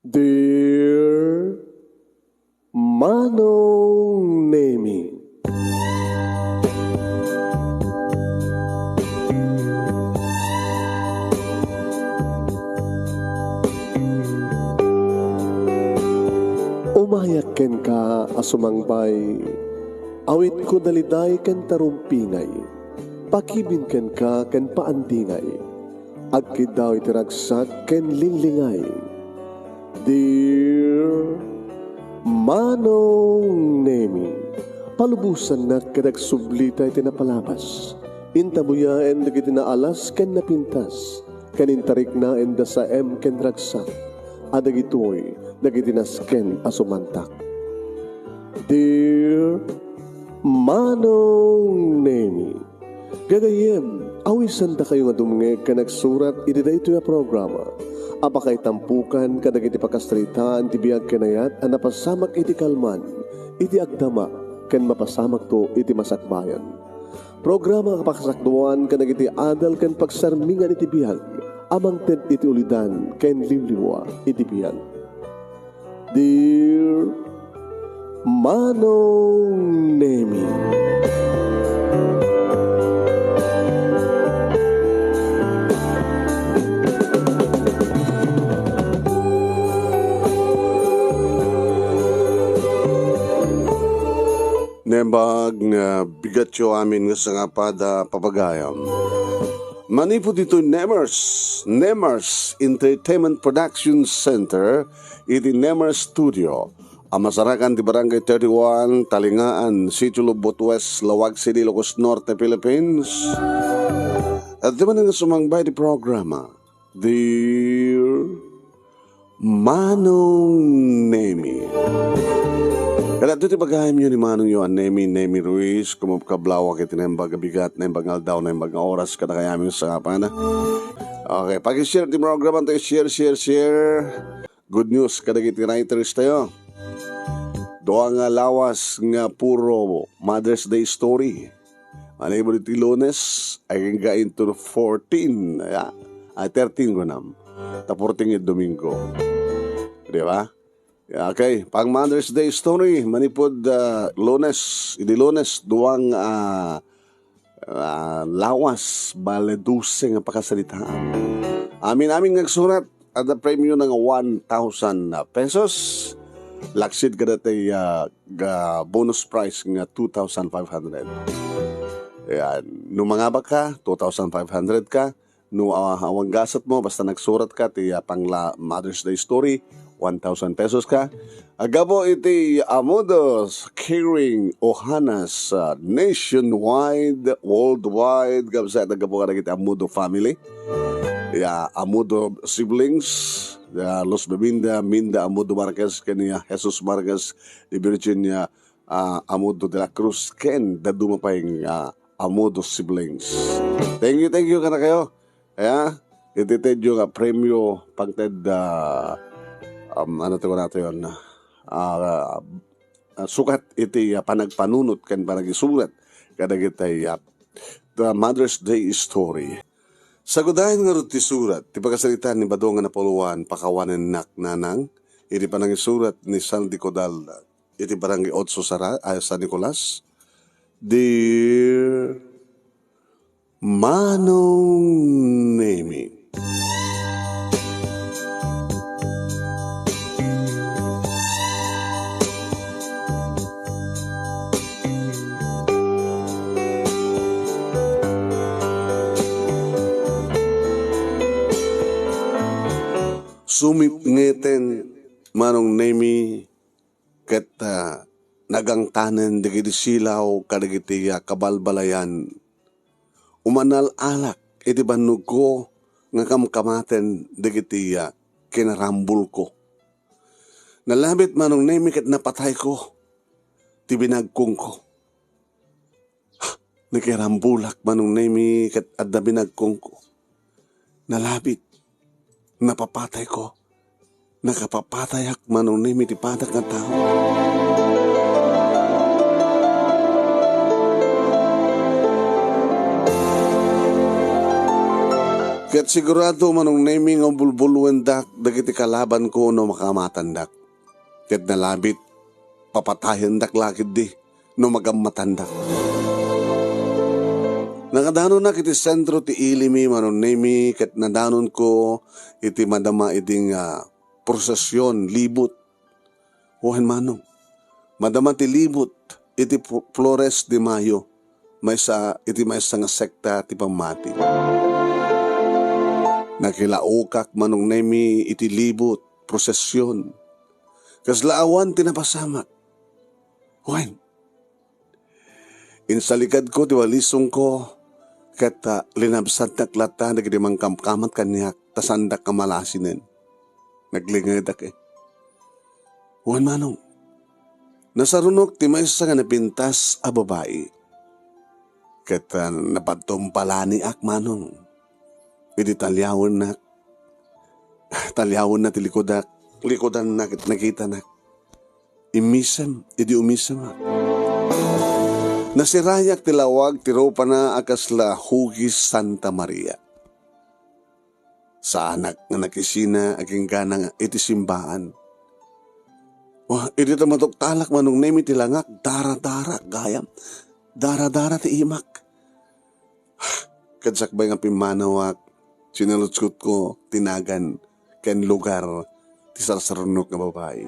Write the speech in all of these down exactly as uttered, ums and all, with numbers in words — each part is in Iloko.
Dear Manong Nemi. Umayak kenka a sumangbay, awitko daliday ken tarumpingay, pakibin kenka ken paandingay. Agkiddaw iti ragsak ken linglingay. Dear Manong Nemi, palubosannak ket agsublita iti napalabas. Intabuyaen dagiti naalas ken napintas, ken intariknaen da saem ken ragsak, a dagitoy dagiti nasken a sumantak. Dear Manong Nemi, gagayyem, awisandakayo nga dumngeg ken agsurat iti daytoy a programa a pakaitampokan kadagiti pakasaritaan ti biag ken ayat a napasamak iti kalman, iti agdama, ken mapasamakto iti masakbayan. Programa a pakasakduan kadagiti adal ken pagsarmingan iti biag a mangted iti ulidan ken liwliwa iti biag. Dear Manong Nemi. Naimbag nga bigatyo amin nga sangapad a papagayam. Manipud ditoy Nemers, Nemers Entertainment Production Center, iti Nemers Studio, a masarakan ti Barangay thirty-one, Talingaan, Sitio Lubot West, Laoag City, Ilocos Norte, Philippines. At di man nga sumangbay di programa, Dear Manong Nemi. Kadagitoy ti pagayamyo ni Manongyo a Nemi, Nemi Ruiz, kumapkablawak iti naimbag a bigat, naimbag nga aldaw, naimbag nga oras, kadakayo amin a sangapad. Okay, pag-share ti programa tayo, share, share, share. Good news kadagiti writers tayo. Dua nga lawas nga puro Mother's Day story. Manipud iti Lunes, agingga into fourteen, ya. Ay, thirteen kunam. Ta fourteen nga Domingo. Di ba? Ya, okay, pang Mother's Day story, manipud, ah, Lunes, idi Lunes, duang, ah, ah, lawas, bale dose nga pakasaritaan. Amin-amin nga agsurat, adda premio na nga one thousand pesos. Laksid kadagiti, ah, ga-, bonus prize nga two thousand five hundred. Ayan. No mangabak ka, two thousand five hundred ka. No, ah, awan gasat mo, basta nagsurat ka, ti, ah, pangla Mother's Day story, one thousand pesos ka. Aggapu iti Amudos Caring Ohanas, ah, nationwide, worldwide, gabsa, aggapu kadagiti Amudo family. Ya, Amudo siblings, ya, Luz Beminda, Minda Amudo Marquez, ken ni, ah, Jesus Marquez, ni Virginia, ah, Amudo de la Cruz, ken dadduma pay nga, ah, Amudo siblings. Thank you, thank you, kadakayo. Ya, iti tedyo nga premio, pangted, ah, um, ano to, ano to yun? Ah, ah, sukat iti, ah, panagpanunot ken panagisurat kadagiti, ah, the Mother's Day story. Sagudayen ngarud ti surat, ti pakasaritaan ni Badong nga napuloan, pakawanennak nanang, iti panangisurat ni Sandy Codal, iti Barangay Otso Sara, ay, San Nicolas. Dear Manong Nemi. Sumipngeten, Manong Nemi, ket, ah, nagangtanen dagiti silaw kadagiti, ah, kabalbalayan. Umanal-alak iti bannogko nga kamkamaten dagiti, ah, kinarambulko. Nalabit, Manong Nemi, ket napatayko ti binagkongko. Nakirambulak, Manong Nemi, ket adda binagkongko. Nalabit, napapatayko. Nakapapatayak, Manong Nemi, ti padak nga tao. Ket sigurado, Manong Nemi, nga bulbuluendak dagiti kalabanko no makaamatandak. Ket nalabit, papatayendak la ketdi no magammatandak. Nakadanonak iti sentro ti ilimi, Manong Nemi, ket nadanonko iti madama idi nga prosesion, libot. Wen, Manong, madama ti libot iti Fl-, Flores de Mayo, maysa iti maysa nga sekta ti pammati. Nakilaokak, Manong Nemi, iti libot, prosesion. Kasla awan ti napasamak. Wen, insalikadko ti walisongko, ket, ah, linabsannak latta dagiti mangkamkamat kaniak, ta saandak a malasinen. Naglingedak, eh. Wen, Manong, nasarunok ti maysa nga napintas a babai. Ket, ah, napadtumpalaniak, Manong, idi taliawennak. Taliawenna ti likudak, likudanna ket nakitanak. Immisem, idi umisemak. Nasirayak ti lawag ti rupana a kasla hugis Santa Maria. Saanak nga nakisina aginggana nga iti simbaan. Wa, idi ta matuktalak, Manong Nemi, ti langak, dara-dara gayam. Dara-dara ti imak. Ket sakbay nga pimmanawak, sinaludsodko ti nagan ken lugar ti sarsarunok nga babai.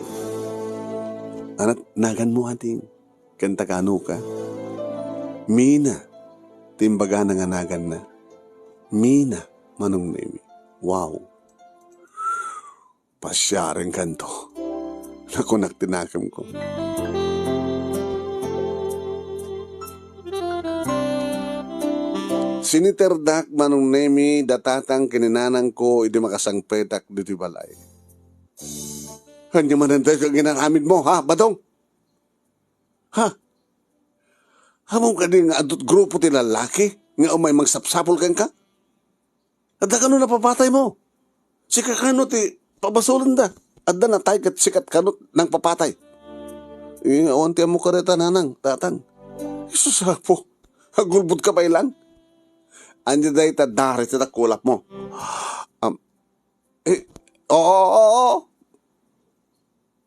Ania naganmo, ading? Ken ta kano ka? Mina ti imbagana nga naganna. Mina, Manong Nemi. Wow. Pasiarenkanto, nakunak ti nakemko. Siniterdak, Manong Nemi, da tatang ken ni nanangko idi makasangpetak ditoy balay. Ania manen daytoy nga inaramidmo, ha, Badong? Ha? Ammom kadi nga adut grupo ti lallaki nga umay mangsapsapul kenka? Adda kano napapataymo? Sika kano ti pabasolenda? Adda natay ket sika kano nangpapatay? Eh, awan ti ammok kadayta, nanang, tatang. Jesus, Apo, agulbodka pay lang. Ania dayta dara ti dakulapmo? Am, eh, oo, oo, oo.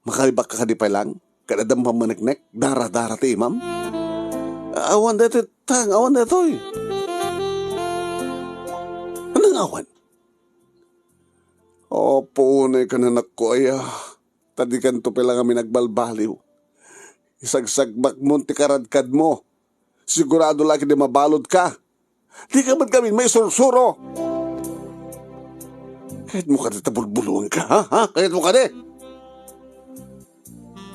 Makalibakka kadi pay lang? Ket adda pammaneknek, dara-dara ti imam? Awan daytoy, tang, awan daytoy. Anong awan? Apo, unay ka, anakko aya, ta dikanto pay lang amin agbalbaliw. Isagsagbakmon ti karadkadmo. Sigurado la ket di mabaludka. Dika met kami maisursuro. Kayatmo kadi ta bulbuluenka, ha? Ha? Kayatmo kadi?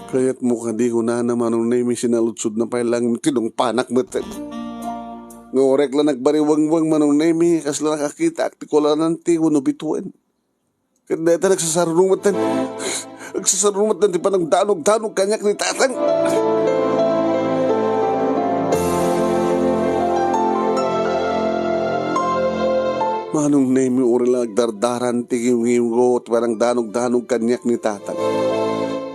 Kayatmo kadi, kunana, Manong Nemi, sinaludsodna pay lang, tinungpanak met. Nga uray la nagbariwengweng, Manong Nemi, kasla nakakitaak ti kulanan ti wenno bituen. Ket dayta nagsasarunong metten. Nagsasarunong metten ti panagdanog-danog kaniak ni tatang. Manong Nemi, uray la agdardaran ti ngiwngiwko ti panagdanog-danog kaniak ni tatang.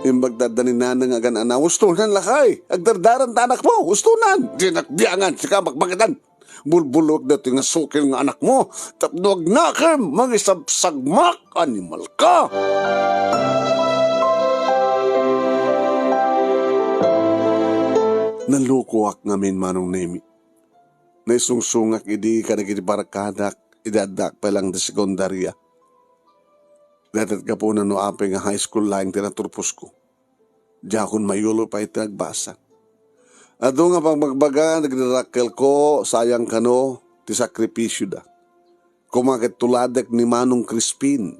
Imbag ta adda ni nanang agan-anaw, "Ustonan, lakay! Agdardaran ta anakmo! Ustonan! Dinak biangan, sika bakbakitan!" Bulbuluek daytoy nga sukil nga anakmo tapno agnakem, mangisabsagmak, animalka! Nalukoak ngamin, Manong Nemi. Naisungsongak idi kadagiti barkadak idi addaak pay lang ti sekundaria. Ket gapuna no apay nga high school laeng ti naturposko. Diakon mayulo pay ti agbasa. Adu nga pagbagbaga dagiti dakkelko, sayang kano ti sakripisioda. Koma ket tuladek ni Manong Crispin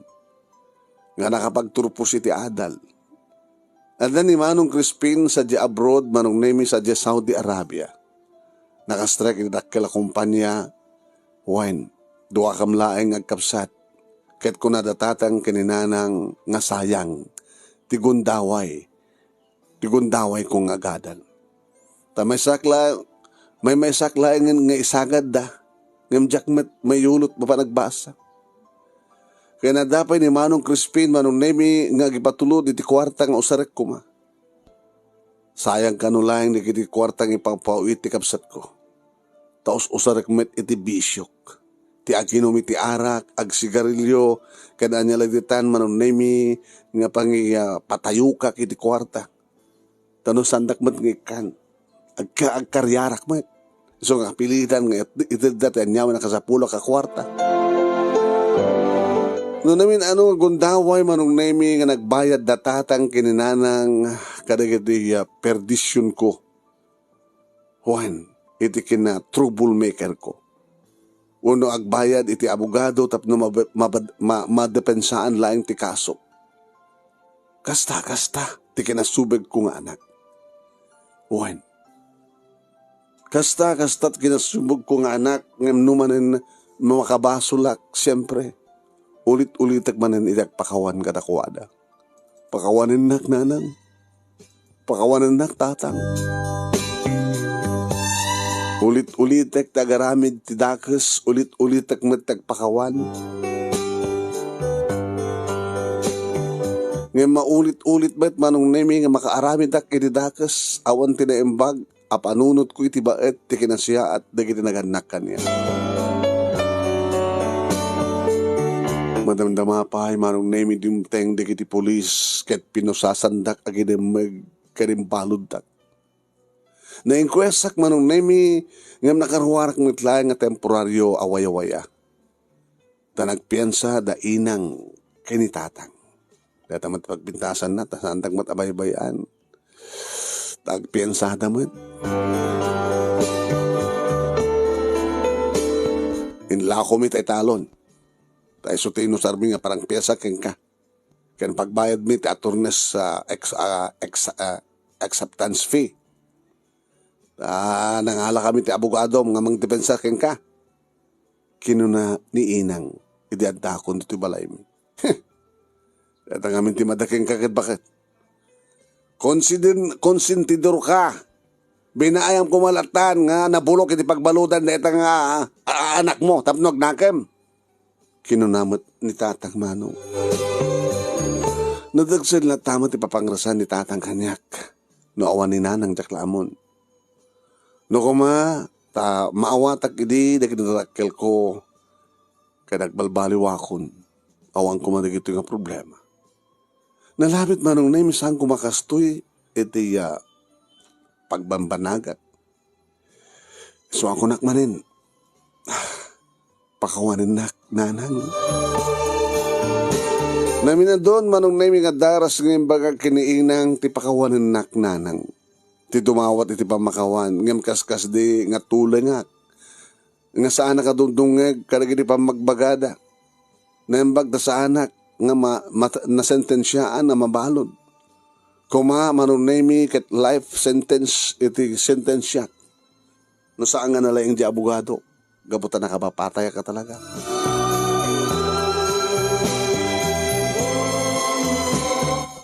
nga nakapagturpos iti adal. Adda ni Manong Crispin sadiay abroad, Manong Nemi, sadiay Saudi Arabia. Nakastrek iti dakkel a kompania, wen, duakam laeng nga agkabsat. Ket kuna da tatang ken ni nanang nga sayang ti gundaway, ti gundawayko nga agadal. Ta maysak la-, maymaysak laeng nga isagadda, ngem diak met mayulot mapan agbasa. Ken adda pay ni Manong Crispin, Manong Nemi, nga agipatulod iti kuarta nga usarek koma. Sayang kano laeng dagiti kuarta nga ipangpaw-it ti kabsatko. Ta us-usarek met iti bisiok. ti aginum iti arak, agsigarilio, ken ania la ditan, Manong Nemi, nga pangi-, ah, patayokak iti kuarta. Ta no saandak met nga ikkan, agka-, agkariarak met. Isu nga kapilitan nga it-, itedda ti aniaman a kasapulak a kuarta. No namin-ano nga gundaway, Manong Nemi, nga nagbayad da tatang ken ni nanang kadagiti, ah, perdisyonko. Wen, iti kina-troublemakerko. Wenno agbayad iti abogado tapno mab-, mabad-, ma-, madepensaan laeng ti kaso. Kasta, kasta ti kinasubegko nga anak. Wen, kasta, kasta ti kinasubegko nga anak, ngem no manen makabasolak, siempre, ulit-ulitek manen iti agpakawan kadakuada. Pakawanennak, nanang. Pakawanennak, tatang. Ulit-ulitek ti agaramid ti dakes, ulit-ulitek met ti agpakawan. Ngem maulit-ulit met, Manong Nemi, nga makaaramidak iti dakes, awan ti naimbag a panunotko iti baet ti kinasiaat dagiti nagannak kaniak. Madamdama pay, Manong Nemi, dimteng dagiti pulis ket pinusasandak agidemmeg ken imbaluddak. Nainkuesak, Manong Nemi, ngem nakaruarak met laeng nga temporario a wayawaya. Ta nagpiansa da inang ken ni tatang. Dayta met pagpintasanna, ta saandak met a baybay-an. Ta agpiansada met. Inlakomi ta italon. Ta isu ti inusarmi nga parangpiansa kenka. Ken pagbayadmi ti attorney's, ah, ex-, ah, ex-, ah, acceptance fee. Ta nangalakami ti abogadom nga mangdepensa kenka. Kinuna ni inang idi addakon ditoy balaymi. Dayta ngamin ti mada kenka ket baket. Konsiden-, konsentidorka. Binaayam koma latta nga nabulok iti pagbaludan dayta nga, a-, a-, anakmo tapno agnakem. Kinuna met ni tatang, Manong. Nadagsen latta met ti papangrasan ni tatang kaniak. No awan ni nanang, diak la ammon. No koma, ta maawatak idi dagiti dadakkelko, ket agbalbaliwakon, awan koma dagitoy nga problema. Nalabit, Manong Nemi, saan koma kastoy iti, ah, pagbambanagak. Isuakonak manen, pakawanennak, nanang. Naminadon, Manong Nemi, nga daras nga imbagak ken ni inang ti pakawanennak, nanang. Ti dumawat iti pammakawan, ngem kaskasdi nga tulengak, nga saanak a dumdungngeg kadagiti pammagbagada. Naimbag ta saanak nga ma-, mat-, nasentensiaan a mabalud. Koma, Manong Nemi, ket life sentence iti sentensiak. No saan nga nalaing di abogado, gapu ta nakapapatayak a talaga.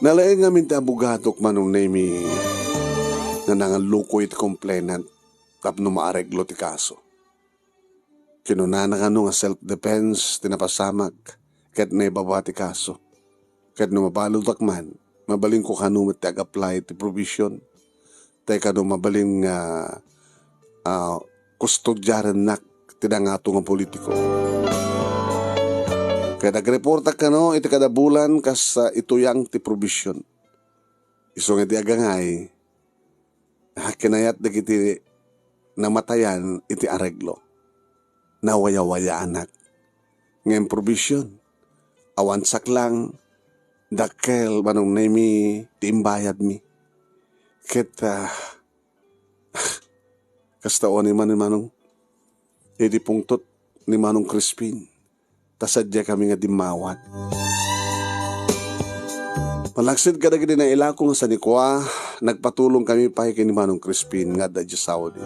Nalaing ngamin ti abogadok, Manong Nemi, nga nangallukoy iti complainant tapno maareglo ti kaso. Kinunana kano nga self-defense ti napasamak ket naibaba ti kaso. Ket no mabaludak man, mabalinko kano met ti ag-apply ti probation. Tay kano mabalin nga, ah, kustodiarennak ti nangato nga politiko. Ket agreportak kano iti kada bulan kas, ah, ituyang ti probation. Isu nga di agangay, ah, kinayat dagiti namatayan iti areglo. Nawayawayaanak. Ngem probation, awan saklang, dakkel, Manong Nemi, ti imbayadmi. Ket, ah, kasta unay man ni Manong, idi pungtot ni Manong Crispin, ta sadiakami nga dimmawat. Malaksid kadagiti nailako nga sanikua, nagpatulongkami pay ken ni Manong Crispin nga adda idiay Saudi.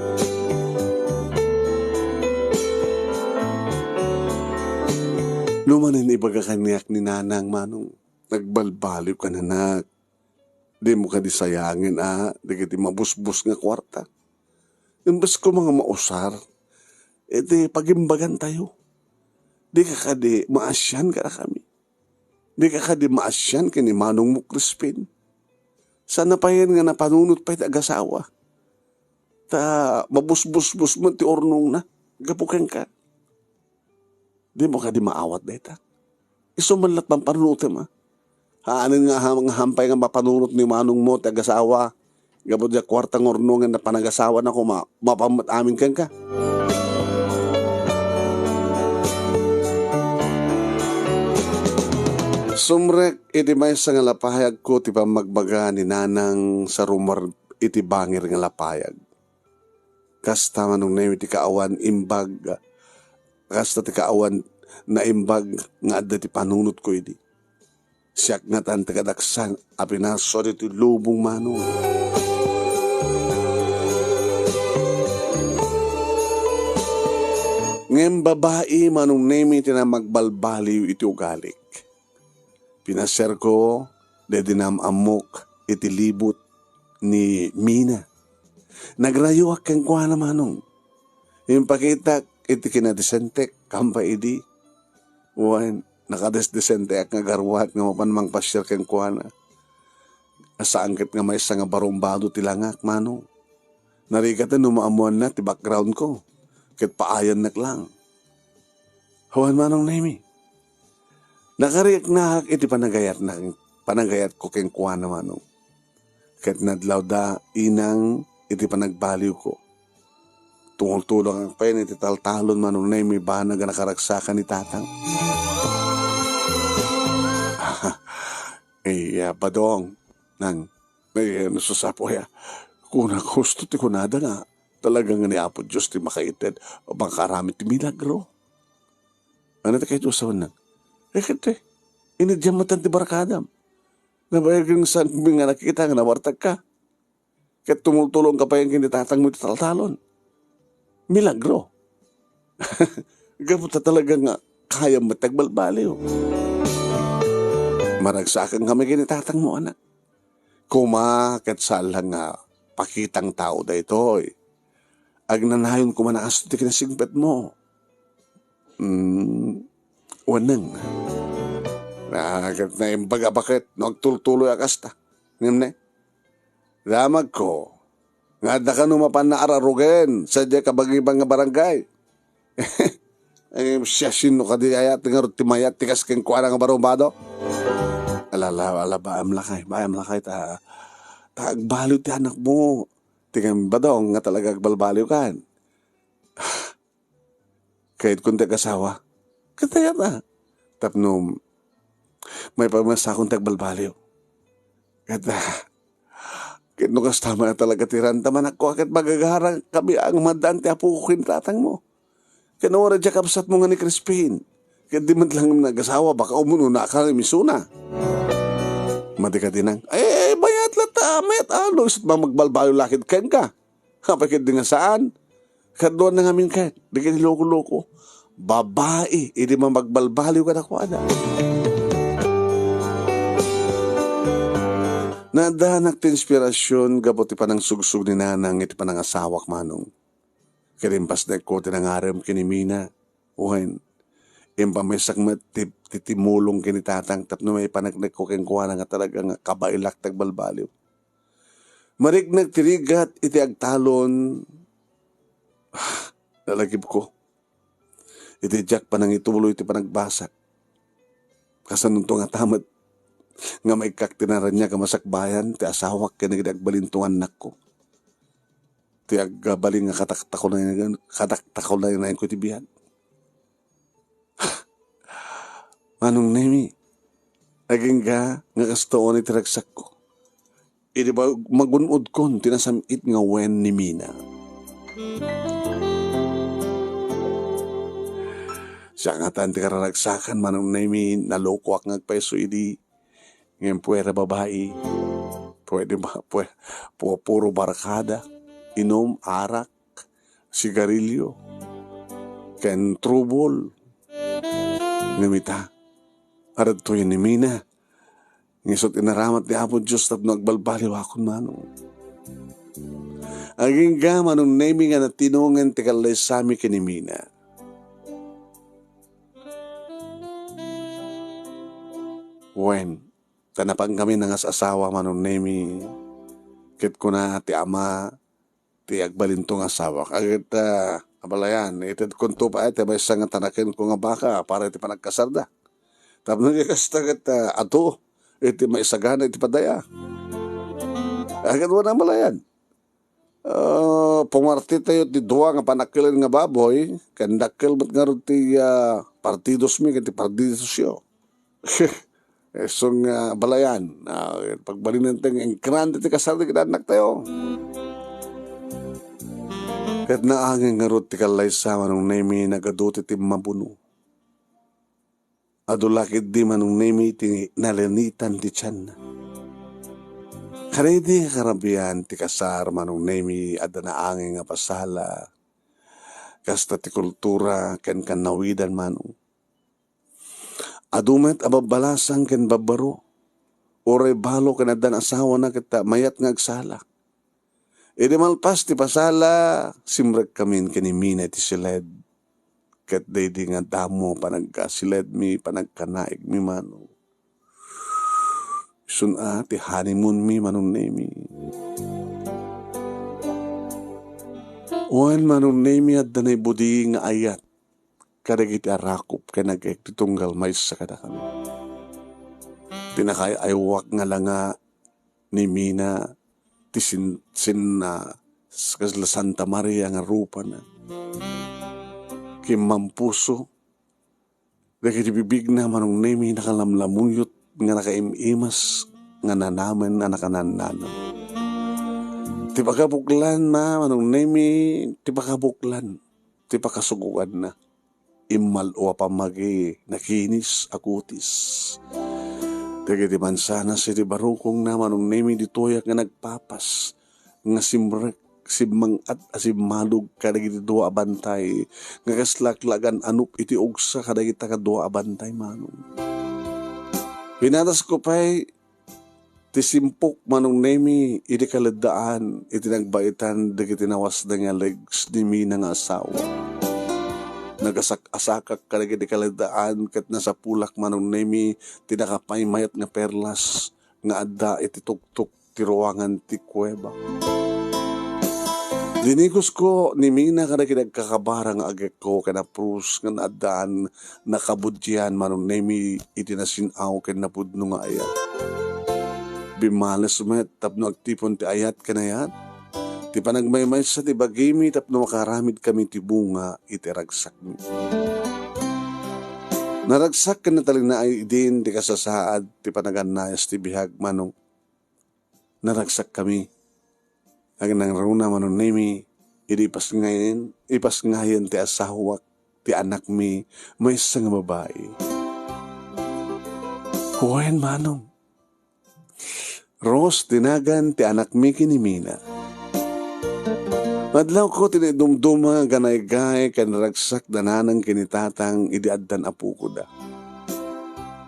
No manen ibaga kaniak ni Nanang, Manong, nagbalbaliw ka, nanak. Dimo kadi sayangen a dagiti mabusbos nga kuarta. Imbes koma nga mausar iti pagimbagantayo, dika kadi maasian kadakami? Dika kadi maasian ken ni Manongmo Crispin? Saan a payen nga napanunot pay ti agasawa, ta mabusbosbos met ti urnongna gapu kenka. Dimo kadi maawat dayta? Isu man la't pampanunotem, a. Haanen nga ham-, nga hampay nga mapanunot ni manongmo ti agasawa. Gapu diay kuarta nga urnongen a panagasawana, kuma-, mapan met amin kenka. Sumrek iti maysa nga lapayagko ti pammagbaga ni Nanang sa rumar iti bangir nga lapayag. Kasta, Manong Nemi, ti kaawan imbag, kasta ti kaawan naimbag nga adda ti panunotko idi. Siak ngatan ti kadaksan a pinasua ditoy lubong, Manong. Ngem babai, Manong Nemi, ti namagbalbaliw iti ugalik. Pinasiarko daydi naam-ammok iti libot ni Mina. Nagrayoak kenkuana, Manong. Impakitak iti kinadisentek, kampay idi. Wen, nakadisdisenteak nga agaruat nga mapan mangpasiar kenkuana. Saan ket nga maysa nga barumbado ti langak, Manong. Narigaten no maammoanna ti backgroundko, ket paayannak lang. Wen, Manong Nemi. Nakariknak iti panagayatna, panagayatko kenkuana, Manong. Ket nadlawda inang iti panagbaliwko. Tumultulongak pay iti taltalon, Manong Nemi, banag a nakaragsakan ni Tatang. Iya, Badong, Nang, ay, no, susapo, ya. Kunak, husto ti kunada nga talaga nga ni Apo Dios ti makaited, makaaramid ti milagro. Ania ti kayatmo a sawen, Nang? Eh, ket, eh, iniddiam met ti barkadam. Nabayag nga saan mi nga nakita nga nawartagka. Ket tumultulongka pay ken ni tatangmo iti taltalon. Milagro. Gapu ta talaga nga kayam met ti agbalbaliw. Maragsakan kami ken ni tatangmo, anak. Kuma ket saan la nga pakitang tao daytoy. Agnanayon koma a kas ti kinasingpetmo. Hmm, wenno. Ah, ket naimbag a baket no agtultuloy a kasta. Ngem ne, damagko nga adda kano mapan nga ar-arugen sadiay kabagiban nga barangay. Ay, siasino kadi aya ti ngarud ti mayat ti kas kenkuana nga barumbado? Ala, ala, ala, baem lakay, baem lakay ta, ta agbaliw ti anakmo. Ti Badong nga talaga agbalbaliw kan. Kayatko ti agasawa. Ket aya ta. Tapno maipamasakon ti agbalbaliw. Ket, ah, ket no kasta man talaga ti ranta, manakko, ket magagara kami a maddaan ti apoko ken tatangmo. Ket no, uray diay kabsatmo nga ni Crispin. Ket di met lang nagasawa, baka umunonaka nga misuna. Madi kadi, Nang. Ay, ay, mayat latta, mayat a, no, isu ti mamagbalbaliw la ket kenka. Apay ket di nga saan? Kaduana ngamin ket, di ket loko-loko. Babai, idi mamagbalbaliw kadakuada. Naaddanak ti inspirasyon gapu ti panangsugsog ni Nanang iti panangasawak, Manong. Ket impasdekko ti nangarem ken ni Mina. Wen, impamaysak met ti, ti, ti mulong ken ni Tatang tapno maipaneknekko kenkuana nga talaga nga kabaelak ti agbalbaliw. Mariknak ti rigat iti agtalon. Nalagipko iti diak panangituloy ti panagbasa. Kasanonto ngata met nga maikkak ti naraniag a masakbayan ti asawak ken dagiti agbalintongannakko. Ti agbalin nga kataktakunayan-, kataktakunayanko iti biag. Manong Nemi, agingga nga kastoon iti ragsakko. Idi ba-, magun-odkon ti nasam-it nga wen ni Mina. Siak ngatan ti kararagsakan, Manong Nemi, nalokoak nga agpayso idi. Ngem puera babai, pwede ba, pwe-, pu-, puro barkada, inum, arak, sigarilyo, ken trubol. Ngem ita, adtoyen ni Mina. Nga isut' inaramat ni Apo Dios tapno agbalbaliwakon, Manong. Agingga, Manong Nemi, nga natinongen ti kallaysami ken ni Mina. Wen, ta napankami nangas-asawa, Manong Nemi, ket kuna ti ama ti agbalintong asawak, agta, Abalayan, itedkonto pay ti maysa nga tanakenko nga baka para iti panagkasarda. Tapno di kasta ket, ah, adu iti maisagana iti padaya. Agad wana malayan. Ah, pumartitayo ti dua nga panakkilen nga baboy, ken dakkel met ngarud ti, ah, partidosmi ken ti partidosyo. Isu nga balayan, ah, pagbalinen ti nga ingrande ti kasarda iti annaktayo. Ket naangin ngarud ti kallaysa, Manong Nemi, nagadu ti timmabuno. Adu la ketdi, Manong Nemi, ti nalinitan ti tianna. Kadaydi nga karabian ti kasar, Manong Nemi, adda naangin nga pasala. Kasta ti kultura ken kannawidan, Manong. Adu met a babbalasang ken babbaro. Uray balo ken addan asawana ket mayat nga agsala. Idi malpas ti pasala, simrekkamin ken ni Mina iti siled. Ket daydi nga damo panagkasiledmi, panagkanaigmi, Manong. Isun a ti honeymoonmi, Manong Nemi. Wen, Manong Nemi, adda naibudi nga ayat kadagiti arakop ken agek ti tunggal maysa kadakami. Pinakaay-aywak nga langa ni Mina ti sin-, sin-, ah, s-, kasla Santa Maria nga rupana. Kimmampuso dagiti bibigna, Manong Nemi, nakalamlamuyot nga nakaim-imas nga nanamen a nakanannanam. Ti pakabuklanna, Manong Nemi, ti pakabuklan ti pakasugoganna. Immal-o a pammagi, nakinis a kutis. Dagiti mansanas iti barukongna, Manong Nemi, ditoyak nga nagpapas, nga simrek, simmang-at a simmalog kadagiti dua a bantay, nga kasla aglaagan-anup iti ugsa kadagita kadua a bantay, Manong. Pinatasko pay ti simpok, Manong Nemi, idi kaleddaan iti nagbaitan dagiti nawasna nga legs ni Mina nga asawa. Nagasak-asakak kadagiti kaleddaan ket nasapulak, Manong Nemi, ti nakapaymayat nga perlas nga adda iti tuktok ti ruangan ti kuweba. Dinigosko ni Mina kadagiti agkakabara nga agekko ken a Bruce nga naaddaan nakabudian, Manong Nemi, iti nasin-aw ken napudno nga ayat. Bimmales met tapno agtipon ti ayat ken ayat ti panagmaymaysa ti bagimi tapno makaaramidkami ti bunga iti ragsakmi. Naragsak ken natalinaed idin ti kasasaad ti panagannayas ti biag, Manong. Naragsakkami. Agnangruna, Manong Nemi, idi ipasngayen, ipasngayen ti asawak ti anakmi, maysa nga babai. Wen, Manong. Rose ti nagan ti anakmi ken ni Mina. Madlawko ti naidumduma, ganaygay, ken ragsak da nanang ken ni tatang idi addan apokoda.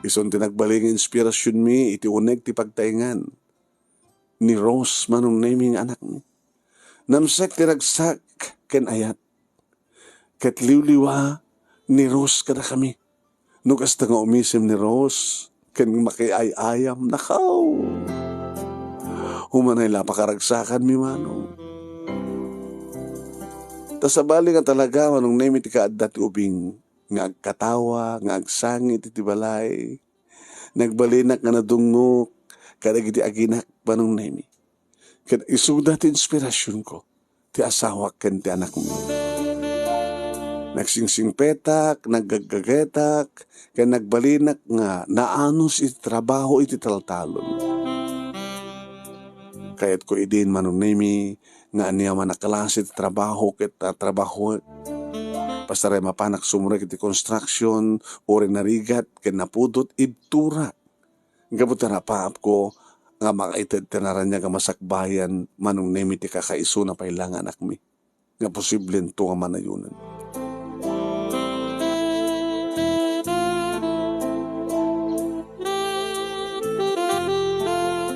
Isun ti nagbalin nga inspirasionmi iti uneg ti pagtaengan ni Rose, Manong Nemi, nga anakmi. Namsek ti ragsak ken ayat ket liwliwa ni Rose kadakami. No kasta nga umisem ni Rose ken makiay-ayam, nakaw! Humanay la pakaragsakanmi, Manong. Ta sabali nga talaga, Manong Nemi, ti kaadda ti ubing nga agkatawa, nga agsangit iti balay. Nagbalinak nga nadungngok kadagiti aginak, Manong Nemi. Ket isuda ti inspirasionko, ti asawak ken ti anakmi. Nagsingsingpetak, naggaggagetak, ken nagbalinak nga naanus iti trabaho iti taltalon. Kayatko idin, Manong Nemi, nga aniaman a klase ti trabaho ket, ah, trabahoek. Basta ray mapanak sumrek iti construction, uray narigat ken napudot, ibturak. Gapu ta napaapko nga makaited ti naraniag a masakbayan, Manong Nemi, ti kakaisuna pay la nga anakmi nga posiblento nga manayonan.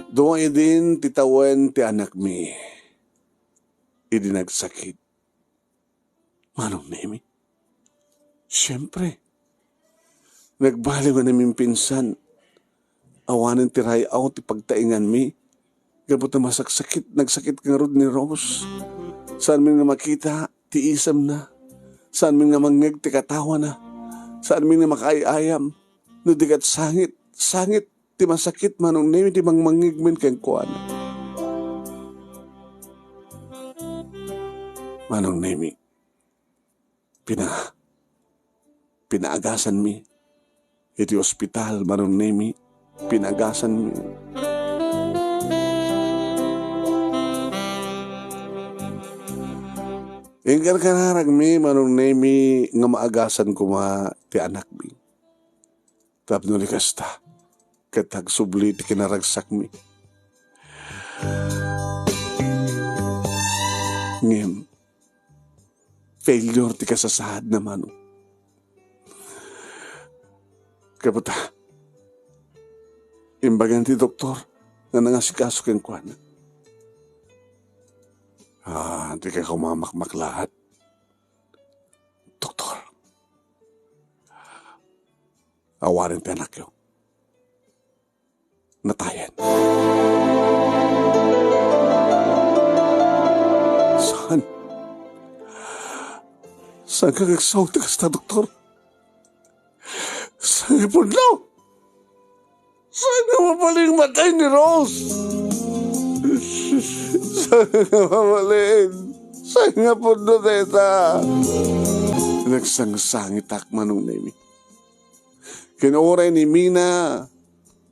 Dua idin ti tawen ti anakmi idi nagsakit. Manong Nemi, siempre, nagbaliw nga namimpinsan. Awanen ti ray-aw ti pagtaenganmi. Gapu ta masaksakit, nagsakit ngarud ni Rose. Saanmi nga makita ti isemna. Saanmin nga mangngeg ti katawana. Saanmin nga makaay-ayam. No di ket sangit, sangit ti masakit, Manong Nemi, ti mangmangngegmin kenkuana. Manong Nemi, pina-, pinaagasanmi iti ospital, Manong Nemi, pinaagasanmi. Inkarkararagmi, Manong Nemi, nga maagasan koma ti anakmi. Tapno di kasta, ket agsubli ti kinaragsakmi. Ngem, failure ti kasasaadna, Manong. Kabuta, imbagan ti doktor nga nangasikaso kenkuana. Ah, dika koma makmaklaat. Doktor, awanen ti anakyo. Natayen. Saan? Saan nga agsaw ti kasta, doktor? Saan nga pudno? Saan nga mabalin matay ni Rose? Saan nga mabalin? Saan nga pudno dayta? Nagsangsangitak, Manong Nemi. Ken uray ni Mina,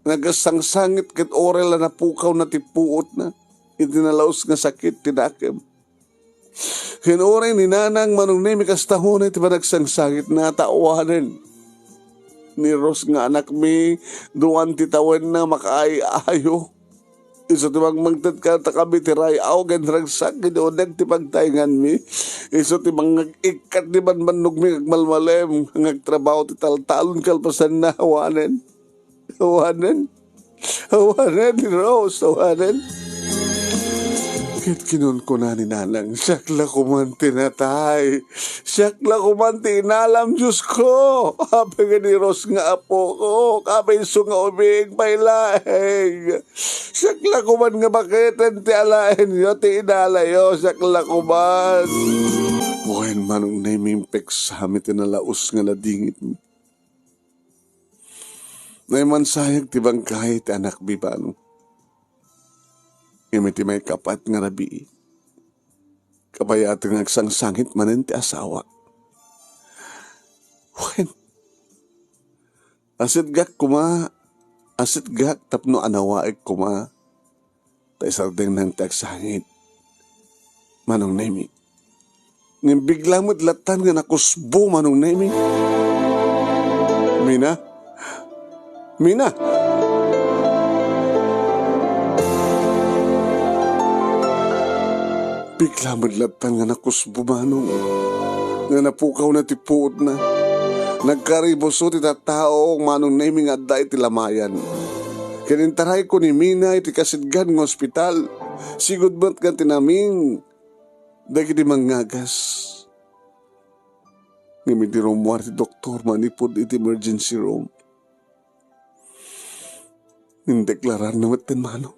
nagsangsangit ket uray la napukawna ti puotna iti nalaus nga sakit ti nakem. Ken uray ni Nanang, Manong Nemi, kasta unay ti panagsangsangitna, ta awanen. Ni Rose nga anakmi, duan ti tawenna, makaay-ayo. Isu ti mangmangted kadakami ti ray-aw ken ragsak iti uneg ti pagtaenganmi. Isu ti mangag-ikkat ti bannobangmi nga agmalmalem, nga agtrabaho ti taltalon kalpasanna, awanen. Awanen. Awanen, Rose, awanen. Ket kinunkuna ni Nanang, "Siak la koman ti natay. Siak la koman ti inalam, Diosko. Apay nga ni Rose nga apok. Apay isu nga umiing pay laeng. Siak la koman nga baketen ti alaenyo, ti inalayo. Siak la koman." Wen, Manong Nemi, impeksami ti nalaus nga ladingitmi. Naimansayag ti bangkay ti anakmi, Manong. Ngem iti maikapat nga rabii, kabayaten nga agsangsangit manen ti asawak. Wen, asitgak koma, asitgak tapno anawaek koma. Ta isardengna ti agsangit, Manong Nemi. Ngem bigla met lattan nga nakusbo, Manong Nemi. Mina? Mina? Bigla met lattan nga nakusbo, Manong, nga napukawna ti puotna. Nagkaribuso ti tattao, Manong Nemi, nga adda iti lamayan. Ken intarayko ni Mina iti kasidgan nga ospital. Sigud met nga tinamin dagiti mangngagas. Ngem idi rummuar ti doktor manipud iti emergency room, indeklararna metten, Manong,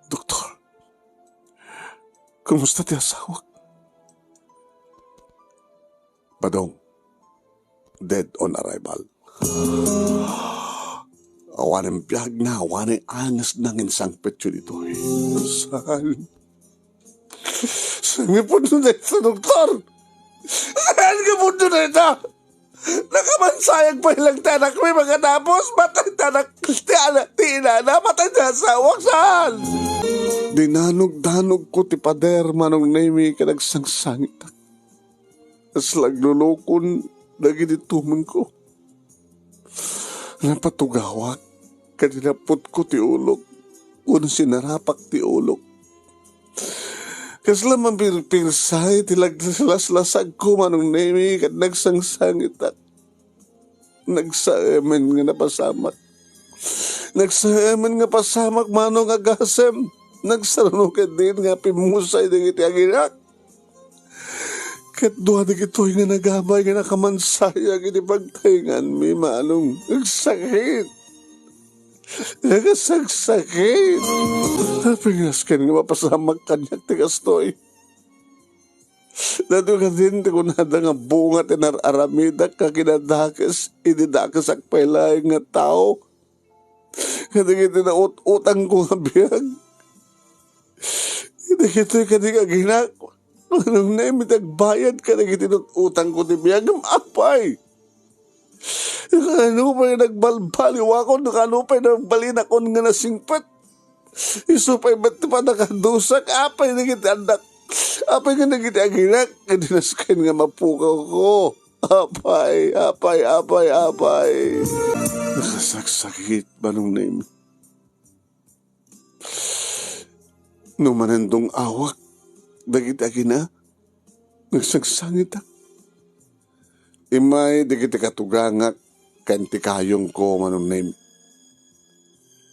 "Doktor, kumusta ti asawak?" "Badong, dead on arrival. Awanen biagna, awanen angesna nga insangpetyo ditoy." "Saan? Saan nga pudno dayta, doktor? Saan nga pudno dayta? Nakamansayag pay lang ti anakmi, makatapos matay ti anak, ti anak, ti inana, matay ti asawak, saan?" Dinanugdanogko ti pader, Manong Nemi, ken agsangsangitak. Kasla aglulukon dagiti tumengko. Napatugawak, ken inaputko ti ulok, wenno sinarapak ti ulok. Kasla mapirpirsay ti lag-, laslasagko, Manong Nemi, ket nagsangsangitak. Nagsaemen nga napasamak. Nagsaemen nga pasamak, Manong, agasem. Nagsarano ket diin nga pimmusay dagiti aginak. Ket dua dagitoy nga nagamay nga nakamansayag iti pagtaenganmi, Manong. Agsakit. Nagasagsakit. Apay nga asken nga mapasamak kaniak ti kastoy? Daytoy kadin ti kunada nga bunga ti nar-aramidak nga kinadakes idi dakesak pay laeng nga tao. Kadagiti naut-utangko nga biag. Dagitoy kadi nga aginak. Manong Nemi, ti agbayad kadagiti naut-utangko ti biagem, apay. Kaano pay nagbalbaliwakon, kaano pay nagbalinakon nga nasingpet? Isu pay met ti pannakadusak, apay dagiti annak, apay nga dagiti aginak, nga dinasken nga mapukawko. Apay, apay, apay, apay. Nakasaksakit, Manong Nemi. No manandong awak, dagiti agina, nagsagsangitak. Immay dagiti katugangak ken ti kayongko, Manong Nemi.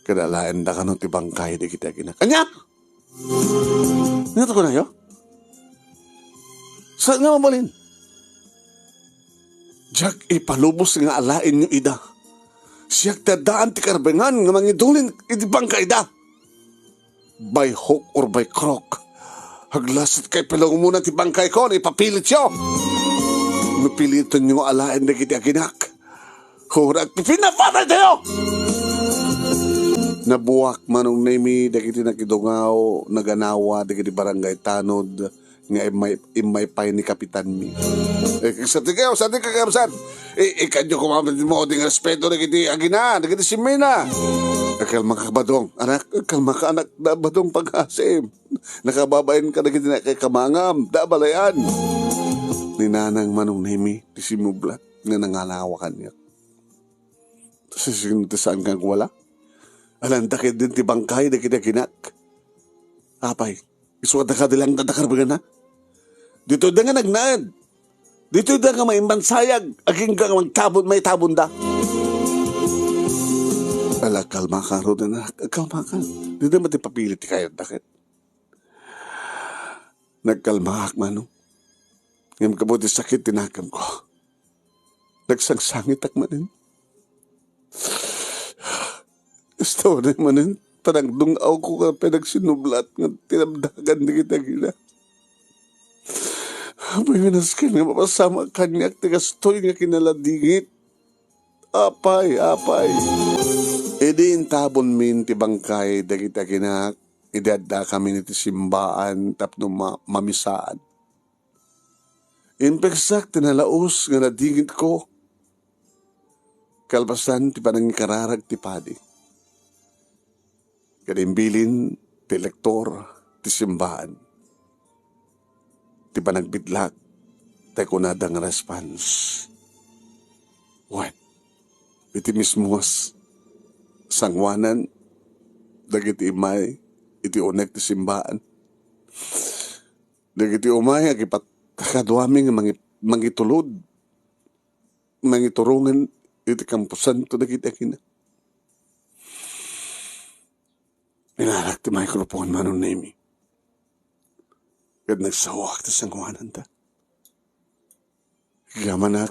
Kada alaenda kano ti bangkay dagiti aginak. Ania? Ania ti kunayo? Saan nga mabalin? Diak ipalubos nga alaenyo ida. Siak ti addaan ti karbengan nga mangidulin iti bangkayda. By hook or by crook, aglasatka ipalumona ti bangkayko no ipapilityo. No pilitonyo nga alaen dagiti aginak, hurak ti pinapataytayo! Nabuak, Manong Nemi, dagiti nakidungaw, naganawa dagiti barangay tanod nga immay, immay pay ni kapitanmi. Eh, sa ti kayo, sa ti kakabsat. Eh, ikadyo kumamit mo ding respeto dagiti agina, dagiti simmina. Agkalmaka, Badong, anak, agkalmaka, anak, da Badong, pag-asim. Nakababain ka dagiti nakaikamangam, da balayan. Ni Nanang Manong Nemi, ti simmublat nga nanganawa kaniak. Sisino ti saan nga agwala? Alanda ket din ti bangkay dagiti aginak. Apay, isu a dakadi lang dadakarbengana. Ditoy da nga nagnaed. Ditoy da nga maimbansayag, agingga nga magtabon, maitabon da. Ala, kalmaka, Roden, anak, kalmaka. Di naman ti papilit ti kayat dakit. Nagkalmaak, Manong. Ngem gapu ti sakit ti nakemko, nagsangsangitak manen. Isu ni manen, panagdung-awko nga pinagsinublat nga tinabdagan dagiti agina. Apay, minasken nga mapasamak kaniak ti kastoy nga kinaladingit. Apay, apay. Idi intabonmin ti bangkay dagiti aginak, idi addakamin iti simbaan tapno ma-, mamisaan. Impegsak ti nalaus nga nadingitko kalpasan ti panangikararag ti padi. Ket imbilin ti elektor ti simbaan ti panagbidlak, tay kunada nga response. Wen, iti mismo nga s-, sangoanan dagiti immay iti unek ti simbaan. Dagiti umay agipat-, kaduami nga mangi-, mangitulod, mangiturongen iti kamposanto dagiti agina. Inarak ti microphone, Manong Nemi. Ket nagsaoak ti sangoananta. Agyamanak,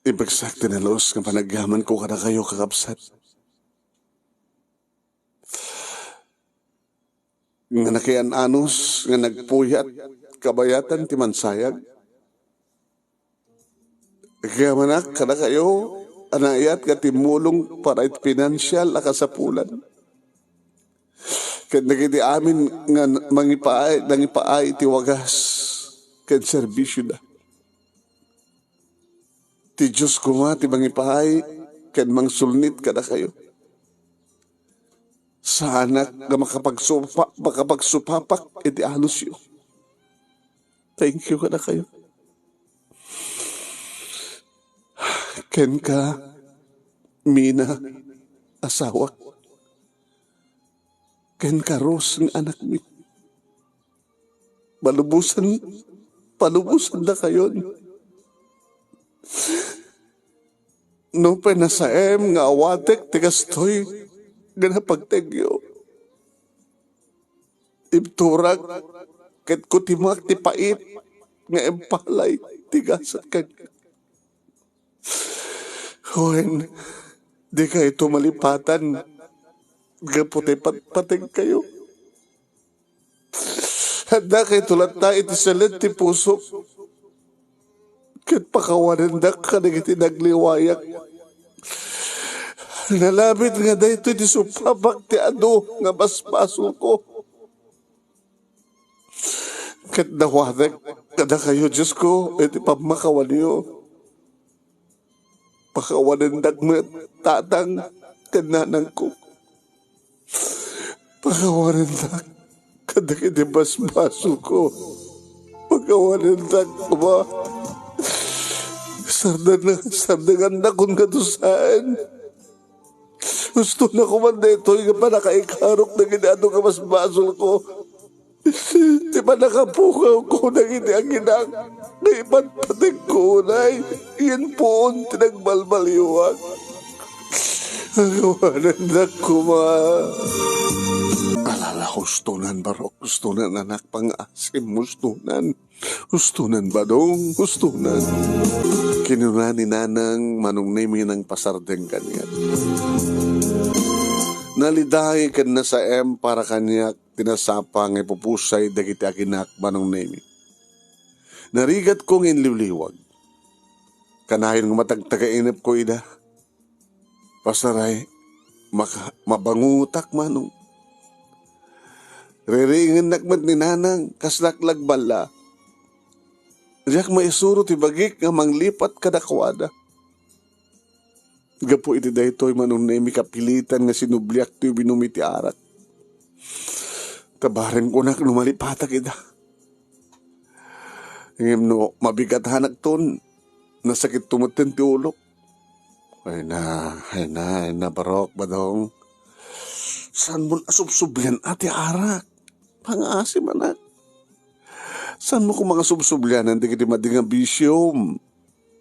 impegsak ti nalaus nga panagyamanko kadakayo, kakabsat. Nga nakian-anus nga nagpuyat kabayatan ti mansayag. Agyamanak kadakayo a naayat nga timmulong para iti pinansial a kasapulan ken dagiti amin nga mangipaay, nangipaay iti wagas ken serbisioda. Ti Dios koma ti mangipaay ken mangsulnit kadakayo. Saanak nga makapagsupa-, makapagsupapak iti anusyo. Thank you kadakayo. Kenka, Mina, asawak. Kenka, Rose, nga anakmi. Palubosan, palubosandakayon. Nupay nasaem nga awatek ti kastoy nga napagtengyo, ibturak ket kutimak ti pait nga impalay ti gasat kaniak. Wen, dikayto malipatan gapu ti patpateg kayo. Haddakayto latta iti salen ti pusok, ket pakawanendak kadagiti nagliwayak. Nalabit nga daytoy ti supapak ti adu nga basbasolko. Ket nawatek kadakayo, Diosko, iti pammakawanyo. Pakawanendak met, tatang ken nanangko. Pakawanendak kadagiti basbasolko. Pakawanendak koma. Sardan-, sardengannakon nga dusaen. Hustona koma daytoy nga pannakaikarok dagiti adu nga basbasolko. Ti pannakapugawko dagiti aginak nga ipatpategko unay, yen puon ti nagbalbaliwak. Awanendak koma. Alala, hustonan, Barok, hustonan, anak, pangaasim, hustonan. Hustonan, Badong, hustonan. Kinuna ni Nanang Manong Nemi nangpasardeng kaniak. Naliday ken nasaem para kaniak ti nasapa nga ipupusay dagiti aginak, Manong Nemi. Narigatko nga inliwliwag. Kanayon nga matagtagainepko ida. Pasaray, maka-, mabangutak, Manong. Ririingennak met ni Nanang, kas laklagbalbal. Diak maisuro ti bagik nga manglipat kadakuada. Gapu iti daytoy, Manong Nemi, kapilitan nga sinubliak ti uminum iti arak. Ta bareng kunak no malipatak ida. Ngem no mabigatanakton, nasakitto metten ti ulok. Ay na, ay na, ay na, Barok, Badong. Saan mo asubsublian a ti arak? Pangaasim, anak. Saan mo koma nga subsublianan dagiti madi nga bisiom?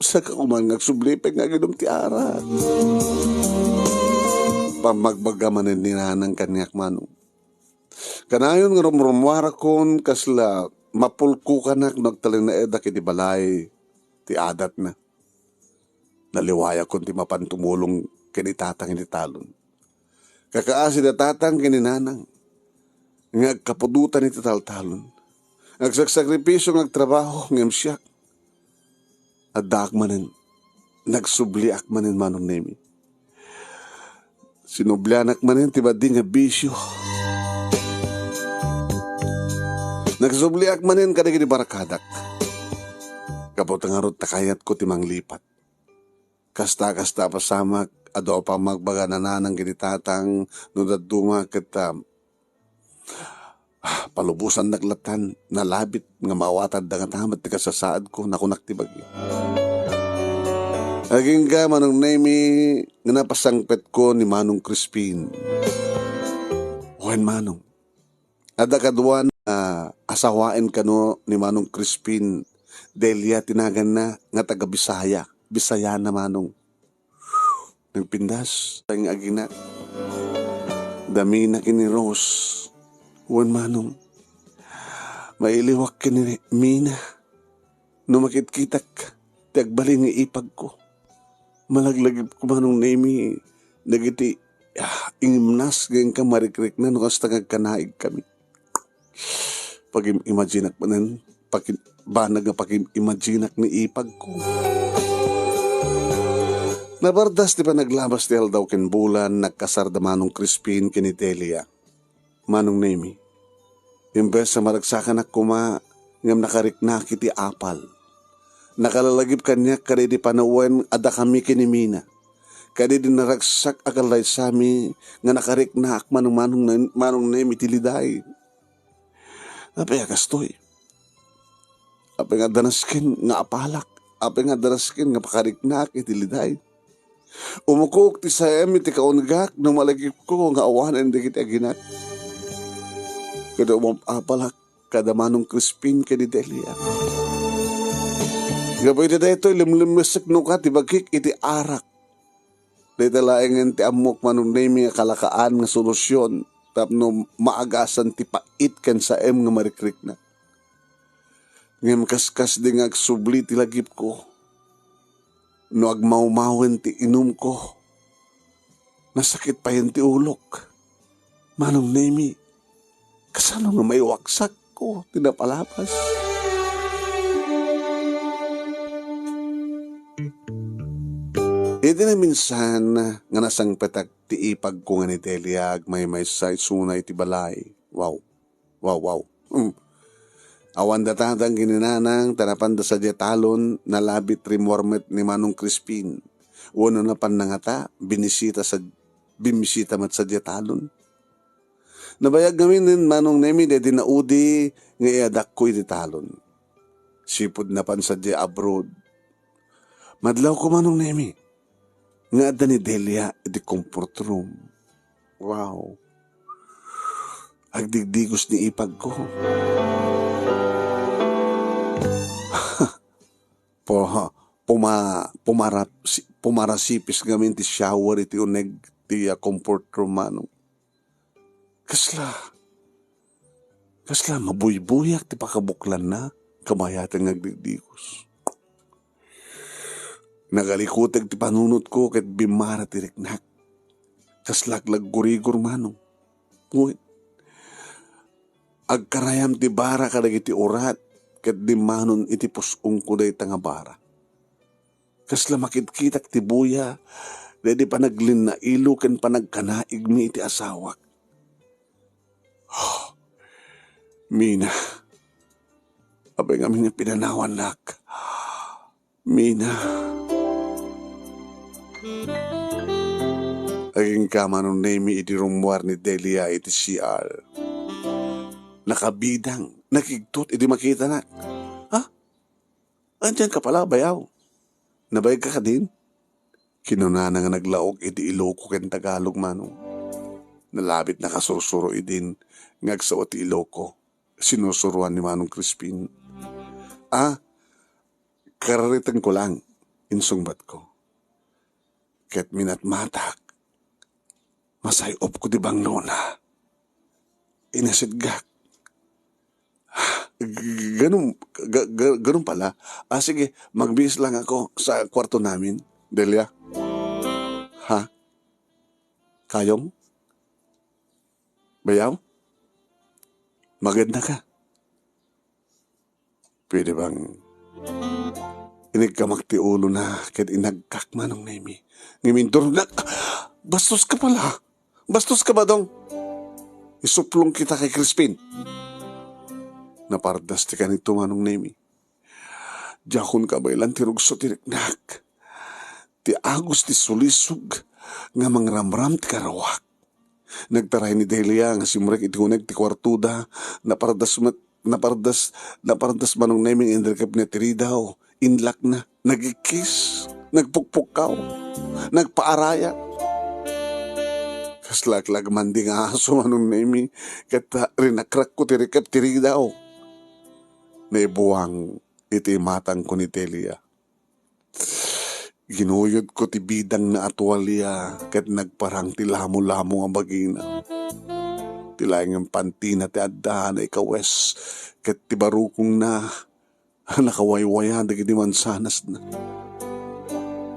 Saka koma nga agsubli pay nga aginum ti arak. Pammagbaga manen ni Nanang kaniak, Manong. Kanayon nga rumrummuarakon kasla mapulkokanak no agtalinaedak iti balay ti adatna. Naliwayakon ti mapan tumulong ken ni Tatang iti talon. Kakaasi da Tatang ken ni Nanang nga agkapudotan iti taltalon. Agsaksakripisio nga agtrabaho ngem siak, addaak manen, nagsubliak manen, Manong Nemi. Sinublianak manen ti madi nga bisio. Nagsubliak manen kadagiti barkadak. Gapu ta ngarud ta kayatko ti manglipat. Kasta, kasta a pasamak, adu a pammagbaga ni Nanang ken ni Tatang, no dadduma ket, ah, ah, palubosannak lattan, nalabit nga maawatanda ngata met ti kasasaadko, nakunak ti bagi. Agingga, Manong Nemi, nga napasangpetko ni Manong Crispin. Wen, Manong, adda kaduan nga asawaen kano ni Manong Crispin Delia ti naganna nga taga Bisaya. Bisayana, Manong. Nagpintas nga aginak. Da Mina ken ni Rose. Wen, Manong, mailiwak ken ni Mina no makitkitak ti agbalin nga ipagko. Malaglagipko, Manong Nemi, dagiti, ah, ingimnas nga inka marikrikna no kasta nga agkanaigkami. Pagim-imaginak manen, pagim-, banag nga pagim-imaginak ni ipagko. Nabardas ti panaglabas ti aldaw ken bulan, nagkasar da Manong Crispin ken ni Delia. Manong Nemi, imbes a maragsakanak koma, ngem nakariknaak iti apal. Nakalalagip kaniak kadaydi panawen a dakami ken ni Mina. Kadaydi naragsak a kallaysami nga nakariknaak, Manong, Manong, Manong Nemi, iti liday. Apay a kastoy? Apay nga adda nasken nga apalak? Apay nga adda nasken nga pakariknaak iti liday? Umukok ti saem iti kaungegak no malagipko nga awanen dagiti aginak. Kada umap-apalak kada Manong Crispin ken ni Delia. Gapu iti daytoy, limlemmesek no ka ti bagik iti arak. Dayta laengen ti ammok, Manong Nemi, nga kalakaan nga solusion tapno maagasan ti pait ken saem nga marikriknak. Ngem kaskasdi nga agsubli ti lagipko no agmawmawen ti inumko. Nasakit payen ti ulok. Manong Nemi, kasano nga maiwaksak? Apo ti napalabas. Idi naminsan nga nasangpetak ti ipagko nga ni Delia, agmaymaysa isuna iti balay. Wow. Wow, wow. Hmm. Awan datatang kininanang, ta napanda sadiay talon, nalabit rimmuar met ni Manong Crispin. Wenno napan nangata, binisita sa, bimisita met sadiay talon. Nabayag ngamin ni Manong Nemi daydi naudi nga iyadakko iti talon. Sipud napan sadiay abroad. Madlawko, Manong Nemi, nga adda ni Delia iti comfort room. Wow. Agdigdigos ni ipagko. Pu-, puma-, pumarap-, si-, pumarasipis ngamin ti shower iti uneg ti, ah, comfort room, Manong. Kasla, kasla mabuybuyak ti pakabuklanna, kabayaten nga agdigdigos. Nagalikutek ti panunotko ket bimmara ti riknak. Kaslak laggurigor, Manong. Wen, agkarayam ti bara kadagiti urat ket dimmanon iti pus-ongko dayta nga bara. Kasla makitkitak ti buya daydi panaglinnailo ken panagkanaigmi iti asawak. Mina, apay ngamin nga pinanawannak? Mina. Agingga, Manong Nemi, iti rummuar ni Delia iti C R. Nakabidang, nakigtot idi makitanak. Ha? Andiyan ka pala, bayaw? Nabayag ka kadin? Kinunana nga naglaok iti Iloko ken Tagalog, Manong. Nalabit nakasursuro idin nga agsao ti Iloko. Sinursuroan ni Manong Crispin. Ah, karariten ko lang, insungbat ko. Ket minatmatak, masay-op ko ti bangnona. Inasitgak. G-, g-, ganun, ga-, ga-, ganun pala. Ah, sige, magbihis lang ako sa kwarto namin. Delia? Ha? Kayong? Bayaw? Maganda ka. Pwede bang inigkamak ti ulona ket inagkak, Manong Nemi? Ngem indurognak, "Bastos ka pala! Bastos ka, Badong! Isuplong kita kay Crispin!" Napardas ti kanito, Manong Nemi. Diakon kabaelan ti rugso ti riknak. Ti agos ti sulisog nga mangramram ti karawak. Nagtaray ni Delia nga simrek iti uneg ti kuartoda, napardas met, napardas, napardas Manong Nemi nga inrikepna ti ridaw, inlakna, nagikis, nagpukpukkaw, nagpaarayat. Kaslak la agmandi nga aso, Manong Nemi, ket rinakrakko ti rikep ti ridaw. Naibuang iti imatangko ni Delia. Ginuyodko ti bidangna a tualia ket nagparang ti lamolamo nga bagina. Ti laeng nga pantina ti adda, naikawes, ket ti barukongna, nakawaywaya dagiti mansanasna.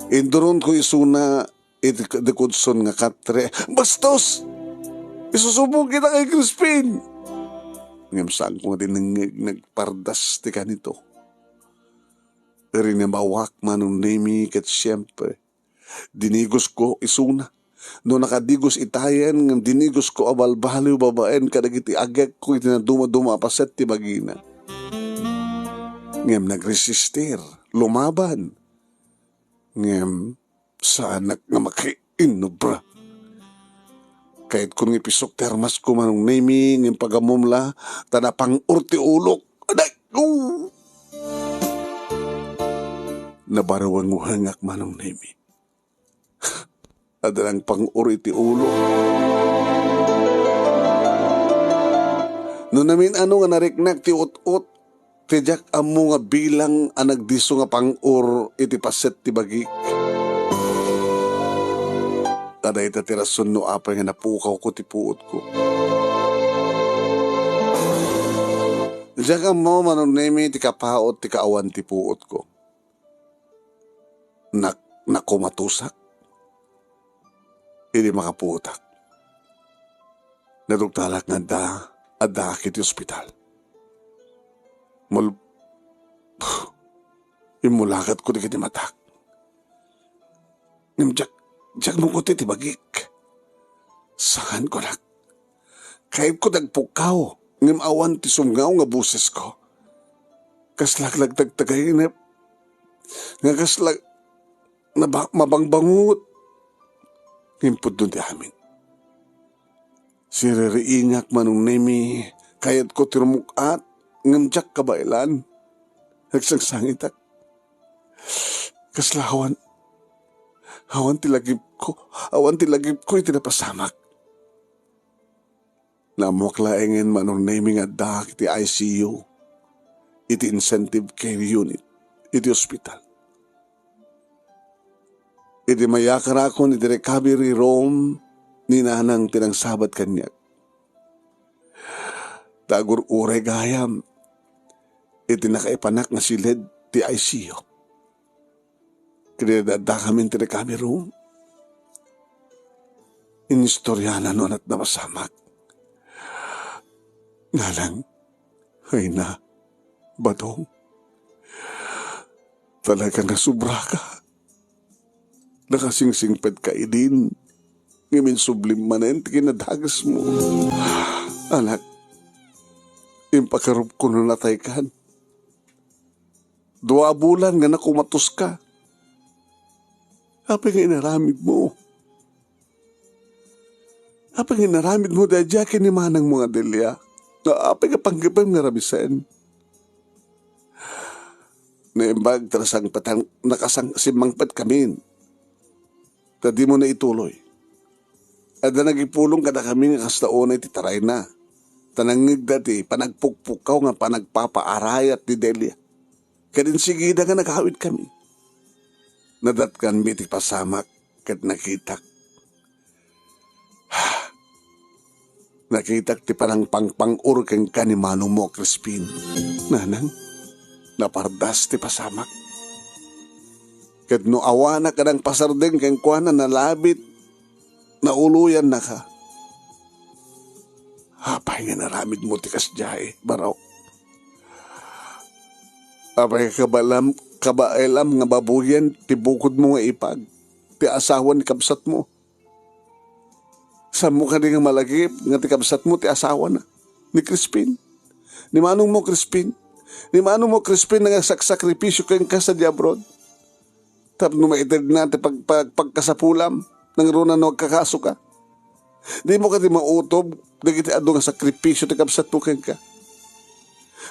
Induronko isuna iti kadikudson nga katre. "Bastos! Isusubong kita kay Crispin!" Ngem saanko nga dinengngeg, nagpardas ti kanito. Rinimawak, Manong Nemi, ket siempre, dinigosko isuna. No nakadigos itayen, ngem dinigosko a balbaliw babaen kadagiti agekko iti nadumaduma a paset ti bagina. Ngem nagresistir, lumaban. Ngem saanak nga makiinnobra. Kayatkon nga ipisok ti armasko, Manong Nemi, ngem pagammom la, ta napang-or ti ulok. Aday! Oh! Nabarwengwengak, Manong Nemi. Adda nangpang-or iti ulo. No namin-ano nga nariknak ti ut-ot, ti diak ammo nga bilang a nagdisso nga pang-or iti paset ti bagik. Ta dayta ti rason no apay nga napukawko ti puotko. Diak ammo, Manong Nemi, ti kapaut ti kaawan ti puotko. Nak-, nakumatusak. Idi makapuotak, naduktalak nga adda, addaak iti ospital. Mul-, immulaketko dagiti matak. Ngem diak, diak mangkuti ti bagik. Saanko, anak. Kayatko ti agpukkaw, ngem awan ti sumngaw nga bosesko. Kasla aglagtagtagainep, nga kasla naba-, mabangbangot. Ngem pudno ti amin. Siririingak, Manong Nemi, kayatko ti rumuk-at, ngem diak kabaelan. Nagsangsangitak. Kasla awan, awan ti lagipko, awan ti lagipko iti napasamak. Naammoak laengen, Manong Nemi, nga addaak iti I C U, iti intensive care unit, iti ospital. Idi mayakarakon iti recovery room, ni Nanang ti nangsabat kaniak. Ta agur-uray gayam iti nakaipanak nga siled ti I C U. Ket idi addakamin ti recovery room, inistoriana no aniat napasamak. Nanang, ay na, Badong. Talaga nga sobraka. Nakasingsingpet ka idin, ngem insublim manen ti kinadakesmo. Anak, impakarupko no nataykan. Dua a bulan nga nakumatoska. Apay nga inaramidmo? Apay nga inaramidmo daydiay ken ni manangmo nga Delia? Nga apay nga panggepem nga ramisen? Naimbag ta nasangpetan, nakasang-, simmangpetkamin. Ta dimo na ituloy. Adda nagipulong kadakami nga kasta unay ti tarayna. Ta nangngegda ti panagpukpukkaw nga panagpapaarayat ni Delia. Ket insigida nga nagawidkami. Nadatnganmi ti pasamak ket nakitak. Nakitak ti panangpangpang-or kenka ni manongmo a Crispin. Nanang, napardas ti pasamak. Ket no awanak a nangpasardeng kenkuana, nalabit, nauloyannaka. Apay nga inaramidmo ti kasdiay, Barok? Apay nga kabaelam, kabaelam nga babuyen ti bukodmo nga ipag, ti asawa ni kabsatmo? Saanmo kadi nga malagip nga ti kabsatmo ti asawana, ni Crispin? Ni manongmo Crispin? Ni manongmo Crispin nga nagsaksakripisio kenka sadiay abroad? Tapno maitedna ti pag-, pag-, pagkasapulam, nangruna no agkakasoka? Dimo kadi mautob dagiti adu nga sakripisio ti kabsatmo kenka?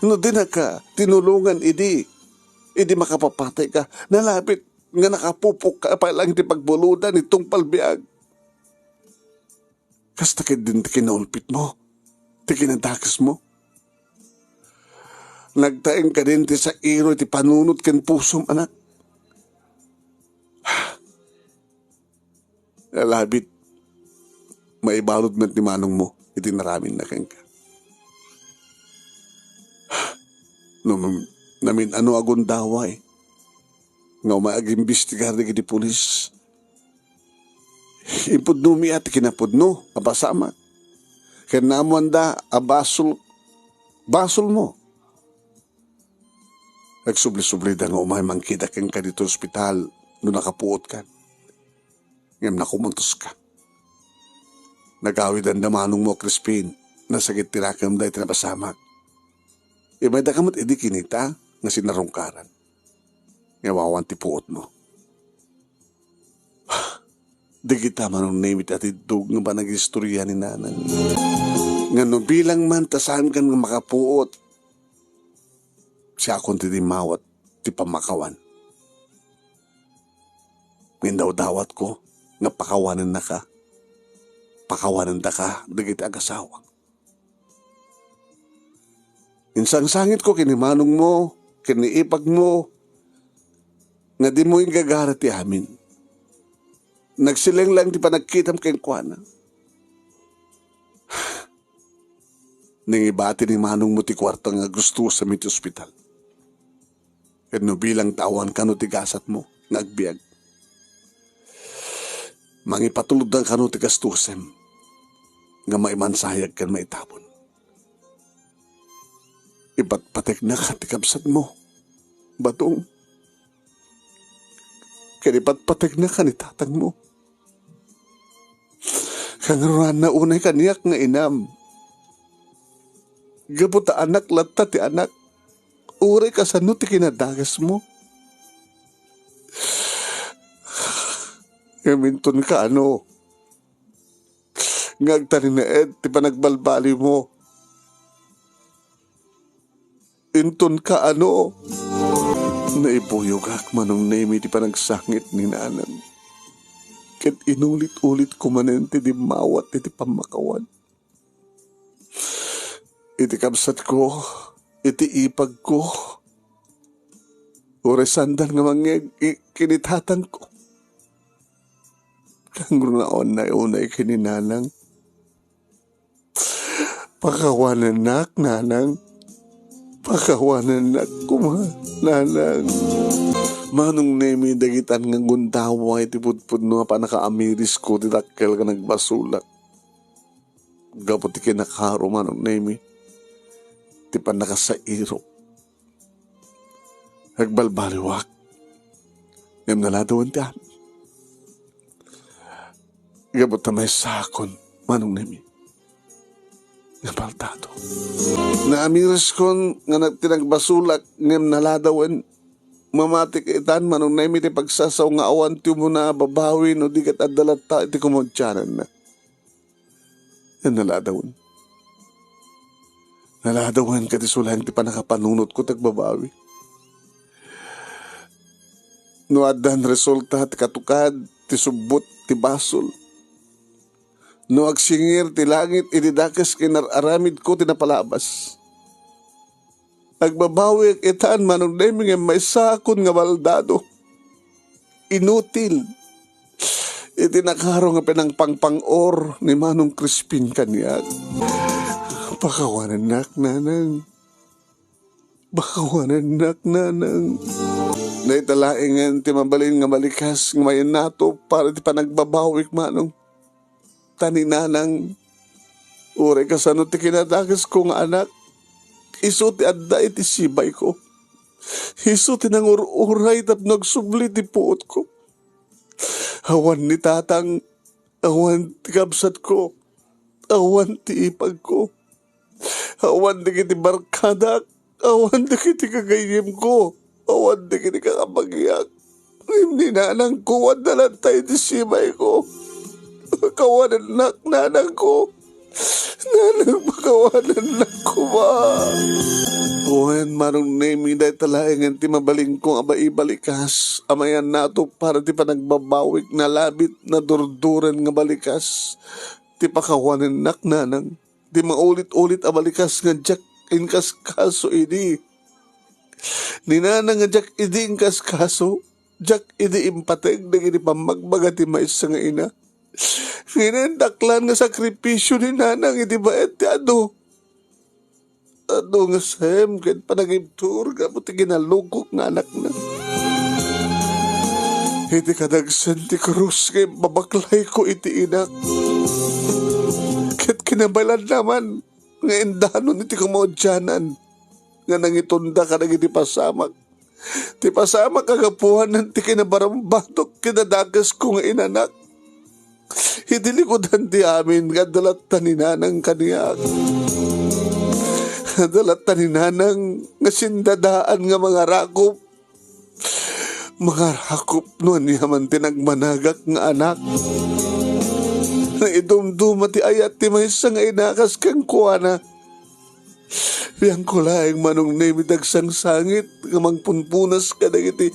No dinaka tinulongan idi, idi makapapatayka, nalabit nga nakapupokka pay laeng ti pagbulodan iti tungpal biag. Kasta ketdin ti kinaulpitmo, ti kinadakesmo. Nagtaeng kadin ti sairo iti panunot ken pusom, anak. Alabit, maibalud met ni manongmo iti inaramidna kenka. No, namin-ano a gundaway nga umay agimbestigar dagiti pulis. Impudnomi a ti kinapudno a pasamak. Ken naammoanda a basol, basolmo. Nagsubli-sublida nga umay mangkita kenka ditoy ospital no nakapuotkan. Ngem nakumontoska. Nagawidanda manongmo a Crispin, nasakit ti nakemda iti napasamak. Imaydaka met idi kinita nga sinarungkaran. Nga awan ti puotmo. Dagita, Manong Nemi, ti atiddog nga panagistoria ni Nanang. Nga no bilang man ta saankan nga makapuot, siakon ti dimmawat ti pammakawan. Nga indawdawatko nga pakawanennaka, pakawanendaka dagiti agasawak. Insangsangitko ken ni manongmo, ken ni ipagmo, nga dimo inggagara ti amin. Nagsileng laeng ti panagkitam kenkuana. Nangibati ni manongmo ti kuarta nga gustosem iti ospital. Ket no bilang ta awan kano ti gasatmo nga agbiag, mangipatulodna kano ti gastosem nga maimansayag ken maitabon. Ipatpategnaka ti kabsatmo, Badong. Ken ipatpategnaka ni tatangmo. Kangrunaanna unay kaniak nga inam. Gapu ta anak latta ti anak, uray kasano ti kinadakesmo. Ngem inton kaano nga agtalinaed ti panagbalbaliwmo. Inton kaano, naibuyogak, Manong Nemi, ti panagsangit ni Nanang. Ket inulit-ulitko manen ti dimmawat iti pammakawan. Iti kabsatko, iti ipagko, uray saandan nga mangngeg i-, ken ni tatangko. Kangrunaanna unay ken ni Nanang. Pakawanennak, Nanang. Pakawanennak koma, Nanang. Manong Nemi, dagitan nga gundaway ti pudpudno a pannakaamirisko ti dakkel nga nagbasolak. Gapu ti kinakaro, Manong Nemi, ti pannakasairok. Agbalbaliwak, ngem naladawen ti amin. Gapu ta maysakon, Manong Nemi, nga baldado. Naamireskon nga nag-, ti nagbasolak, ngem naladawen. Mamatik itan, Manong Nemi, ti pagsasaw nga awan ti umuna a babawi no di ket adda latta iti kumaudiananna. Ngem naladawen. Naladawen ket isu laeng ti pannakapanunotko ti agbabawi. No addan resulta ti katukad, ti subbot, ti basol. No agsingir ti langit iti dakes nga inar-aramidko ti napalabas. Agbabawiak itan, Manong Nemi, ngem maysakon nga baldado. Inutil. Iti nakaro nga pinangpangpang-or ni Manong Crispin kaniak. Pakawanennak, Nanang. Pakawanennak, Nanang. Dayta laengen ti mabalin nga balikas nga mayan-ato para ti panagbabawik, Manong. Ta ni Nanang, uray kasano ti kinadakesko nga anak, isu ti adda iti sibayko. Isu ti nangur-uray tapno agsubli ti puotko. Awan ni tatang, awan ti kabsatko, awan ti ipagko, awan dagiti barkadak, awan dagiti gagayyemko, awan dagiti kakabagiak. Ngem ni nanangko, adda latta iti sibayko. Pakawanennak, nanangko. Nanang, pakawanennak koma. Wen, Manong Nemi, dayta laengen ti mabalinko a maibalikas, a mayan-ato para ti panagbabawik, nalabit, nadurduren nga balikas ti pakawanennak, Nanang. Ti maulit-ulit a balikas nga diak inkaskaso idi. Ni Nanang nga diak idi inkaskaso, diak idi impateg dagiti pammagbaga ti maysa nga ina. Ngem daklan nga sakripisio ni Nanang iti baet ti adu. Adu nga sem ken panagibtur gapu ti kinalukok nga anakna. Iti kadagsen ti krus nga impabaklayko iti inak. Ket kinabaelanna man nga indanon iti kumaudianan nga nangitunda kadagiti pasamak. Ti pasamak a gapuanan ti kinabarambatok ken nadakesko nga inanak. Iti likudan ti amin nga adda latta ni Nanang kaniak. Adda latta ni Nanang nga sindadaan nga mangarakop. Mangarakop no ania man ti nagmanagak nga anak. Naidumduma ti ayat ti maysa nga inakas kenkuana. Biangko laeng, Manong Nemi, ti agsangsangit nga mangpunpunas kadagiti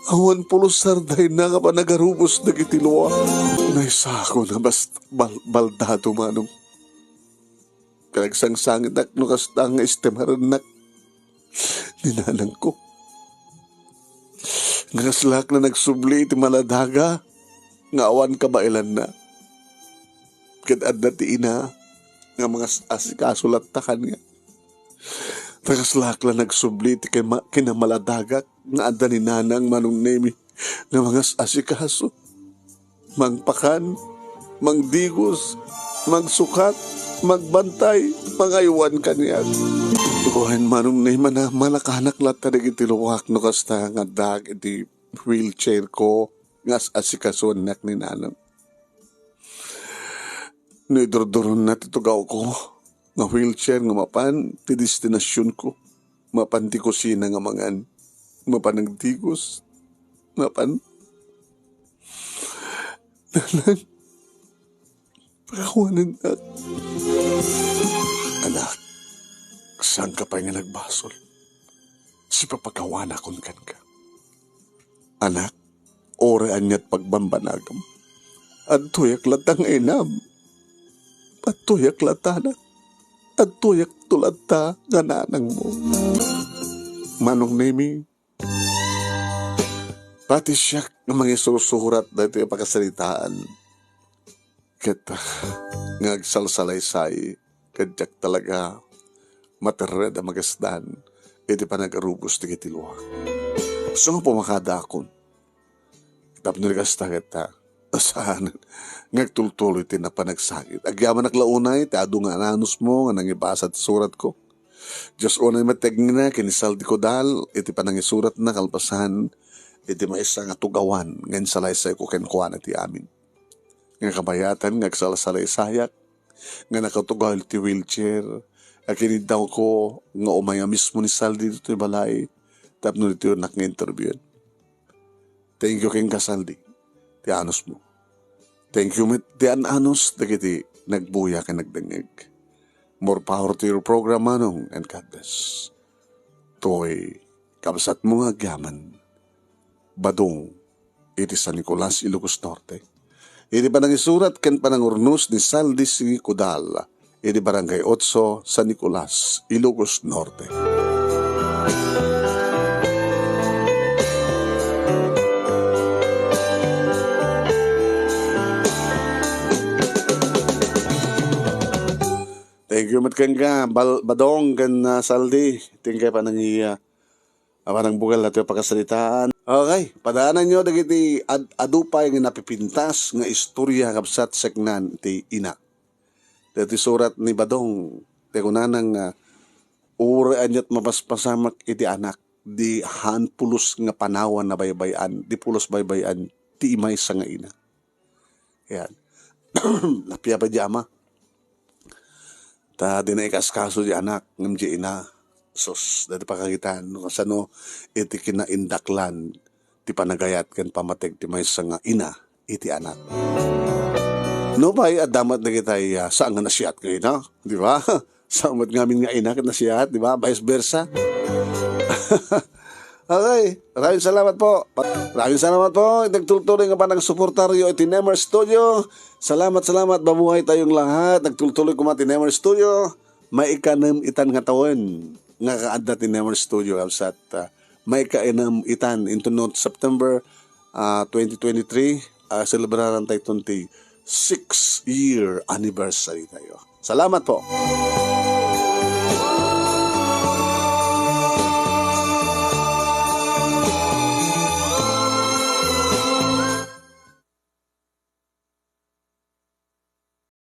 awan pulos sardayna nga panagarubos dagiti lua. Naysakon a bas-, bal-, baldado, Manong. Ket agsangsangitak no kasta nga estimarennak ni nanangko. Nga kaslaak la nagsubli iti maladaga nga awan kabaelanna. Ket adda ti ina nga mangas-asikaso latta kaniak. Ta kaslaak la nagsubli iti kema-, kinamaladaga nga adda ni Nanang, Manong Nemi, nga mangas-asikaso, mangpakan, mangdigos, magsukat, magbantay, mangaywan kaniak. Wen, Manong Ney, mana-, manakanak latta dagiti luak no kasta nga addaak iti wheelchair ko nga as-asikasuennak ni Nanang. No idurduronna ti tugawko nga wheelchair nga mapan ti destinasionko, mapan ti kusina nga mangan, mapan agdigos, mapan Nanang, pakawanennak. Anak, saanka pay nga nagbasol? Sipapakawanakon kenka. Anak, uray aniat pagbambanagam, adtoyak latta nga inam. Adtoyak latta, anak. Adtoyakto latta nga nanangmo. Manong Nemi, pati siak nga mangisursurat daytoy a pakasaritaan. Ket nga agsalsalaysay, ket diak talaga materred a magasdan iti panagarubos dagiti luak. Isu nga pumakadaakon. Tapno di kasta ket, ah, saan nga agtultuloy ti napanagsakit. Agyamanak la unay ti adu nga ananusmo nga nangibasa ti suratko. Dios unay met ti agingina ken ni Saldi Codal iti panangisuratna kalpasan iti maysa nga tugawan nga insalaysayko kenkuana ti amin. Nga kabayatan nga agsalsalaysayak nga nakatugaw iti wheelchair, a kiniddawko nga umay a mismo ni Saldi ditoy balay tapno ditoy nak nga interviewen. Thank you kenka, Saldi, ti anusmo. Thank you met ti an-anus dagiti nagbuya ken nagdengngeg. More power to your program, Manong, and God bless. Toy, kabsatmo nga agyaman, Badong, iti San Nicolas, Ilocos Norte. Iti panangisurat ken panangurnos ni Saldi Codal, iti Barangay Otso, San Nicolas, Ilocos Norte. Thank you met kenka, Bal-, Badong ken, ah, Saldi. Thank you panangi-, ah, Awan nang bukel datoy a pakasaritaan. Okay, padaananyo dagiti ad-, adu pay nga napipintas nga istorya, kabsat, saknaan ti ina. Dagiti surat ni Badong, ti kunana nga, "Uray aniat mapaspasamak iti anak, di haan pulos nga panawan a baybay-an, di pulos baybay-an ti maysa nga ina." Yan. Napia pay di ama. Ta di na ikaskaso di anak, ngem di ina. Sus, dati pakakitaan, no, kasano iti kinaindaklan ti panagayat ken pamateg ti maysa nga ina iti anak. Nupay, adda met dagiti, ah, saan nga nasiat nga ina, di ba? Saan met ngamin nga ina ket nasiat, di ba? Vice versa. Okay, maraming salamat po. Maraming salamat po. Nagtultuloy nga panangsuportaryo iti Nemer Studio. Salamat, salamat. Mabuhay tayong lahat. Nagtultuloy koma ti Nemer Studio. Maikanem itan nga tawen nga kaadda ti Nemer Studio, kabsat, ah, maikainem itan into no September, ah, twenty twenty-three, ah, selebraran tayo ti six year anniversary tayo. Salamat po.